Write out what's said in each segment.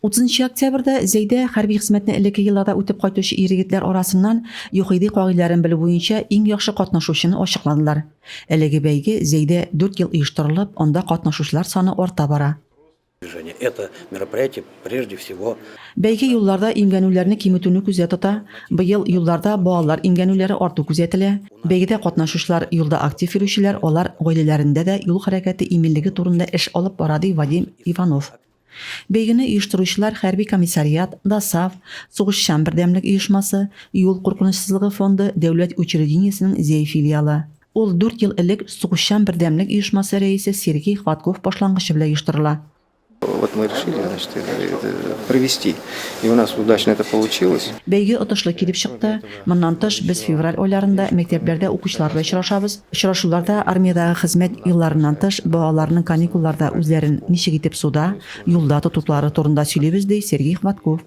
30 октябрьдә Зәйдә хәрби хезмәтне элекке елларда үтеп кайтучы ир-егетләр арасыннан ЮХИДИ кагыйдәләрен белү буенча иң яхшы катнашучыны ачыкладылар. Әлеге бәйге Зәйдә дүрт ел оештырылып, анда катнашучылар саны арта бара. Это мероприятие прежде всего. Бәйге юлларда имгәнүләрне киметүне күздә тота. Быел юлларда балалар имгәнүләре арту күзәтелә. Бәйгедә катнашучылар юлда актив йөрүчеләр, алар гаиләләрендә дә юл хәрәкәте иминлеге турында эш алып бара, ди Вадим Иванов. Бәйгене оештыручылар хәрби комиссариат, ДОСААФ, Сугышчан бердәмлек оешмасы, Юл куркынычсызлыгы фонды дәүләт учреждениесенең Зәй филиалы. Ул дүрт ел элек Сугышчан бердәмлек оешмасы рәисе Сергей Хватков башлангычы белән оештырыла. Вот мы решили, значит, провести. И у нас удачно это получилось. Бәйге отышлы килеп чыкты. Моннан тыш, без февраль айларында мәктәпләрдә укучылар белән очрашабыз. Очрашуларда армиядәге хезмәт елларыннан тыш, балаларның каникулларда үзләрен ничек итеп суда, юлда тотулары турында сөйлибез, ди Сергей Хватков.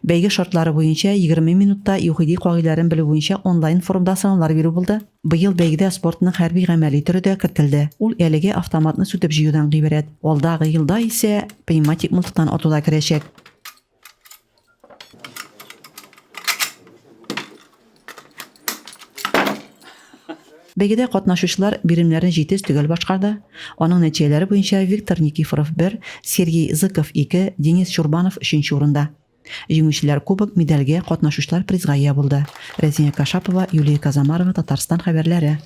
Бәйге шартлары буенча, 20 минутта ЮХИДИ кагыйдәләрен белү буенча онлайн-форумда сынаулар бирү булды. Быел бәйгедә спортның хәрби-гамәли төре дә кертелде. Ул әлегә автоматны сүтеп җыюдан гыйбарәт. Алдагы елда исә пневматик мылтыктан ату да керәчәк. Бәйгедә катнашучылар биремнәрне җитез, төгәл башкарды. Аның нәтиҗәләре буенча Виктор Никифоров, бер, Сергей Зыков, ике, Денис Чурбанов өченче урында. Җиңүчеләр кубок, медальгә, катнашучылар призга ия булды. Рәзинә Кашапова, Юлия Казамарова, Татарстан хәбәрләре.